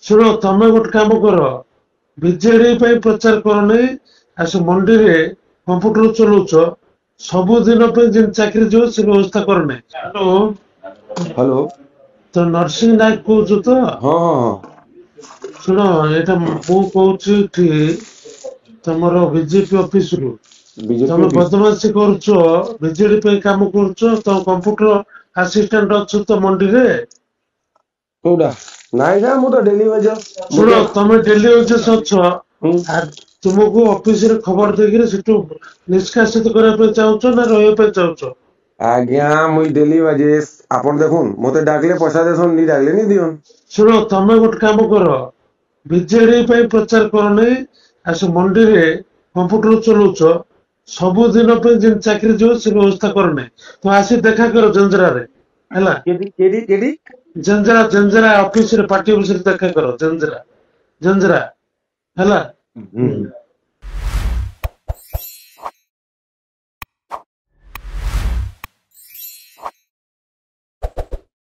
ଶୁଣ, ତମେ ଗୋଟେ କାମ କର, ବିଜେଡି ପାଇଁ ପ୍ରଚାର କରନି। ଆସ ମଣ୍ଡିରେ କମ୍ପ୍ୟୁଟର ଚଲଉଛ, ସବୁଦିନ ପାଇଁ ଯେମିତି ଚାକିରି ଯିବ ସେ ବ୍ୟବସ୍ଥା କରନି। ହ୍ୟାଲୋ। ହ୍ୟାଲୋ। ତ ନରସିଂହ ନାୟକ କହୁଛ ତ? ହଁ ହଁ ହଁ। ଶୁଣ, ଏଇଟା ମୁଁ କହୁଛି ଏଠି ତମର ବିଜେପି ଅଫିସରୁ। ବିଜେପି ତମେ ଅଫିସ? ବଦମାସି କରୁଛ, ବିଜେଡି ପାଇଁ କାମ କରୁଛ। ତମ କମ୍ପ୍ୟୁଟର ଆସିଷ୍ଟାଣ୍ଟ ଅଛ ତ ମଣ୍ଡିରେ? କୋଉଟା? ନାଇଁ ନା, ମୁଁ ତ ଡେଲି ୱେଜର। ଶୁଣ, ତମେ ଡେଲି ୱେଜେସ୍ ଅଛ। ହୁଁ। ତୁମକୁ ଅଫିସରେ ଖବର ଦେଇକିରି ସେଠୁ ନିଷ୍କାସିତ କରିବା ପାଇଁ ଚାହୁଁଛ ନା ରହିବା ପାଇଁ ଚାହୁଁଛ? ଆଜ୍ଞା, ମୁଇଁ ଡେଲି ୱେଜେସ୍। ଆପଣ ଦେଖୁন, ମତେ ଡାକଲେ ପଇସା ଦେସନ୍, ନି ଡାକଲେ ନି ଦିଅନ୍। ଶୁଣ, ତମେ ଗୋଟେ କାମ କର, ବିଜେଡି ପାଇଁ ପ୍ରଚାର କରନି। ଆସ ମଣ୍ଡିରେ କମ୍ପ୍ୟୁଟର ଚଲଉଛ, ସବୁଦିନ ପାଇଁ ଯେମିତି ଚାକିରି ଯିବ ସେ ବ୍ୟବସ୍ଥା କରନି। ତମେ ଆସି ଦେଖା କର ଜଞ୍ଜରାରେ, ହେଲା? କେଠି କେଠି କେଠି? ଜଞ୍ଜରା, ଜଞ୍ଜରା ଅଫିସରେ, ପାର୍ଟି ଅଫିସରେ ଦେଖା କର। ଜଞ୍ଜରା, ଜଞ୍ଜରା, ହେଲା? ହୁଁ।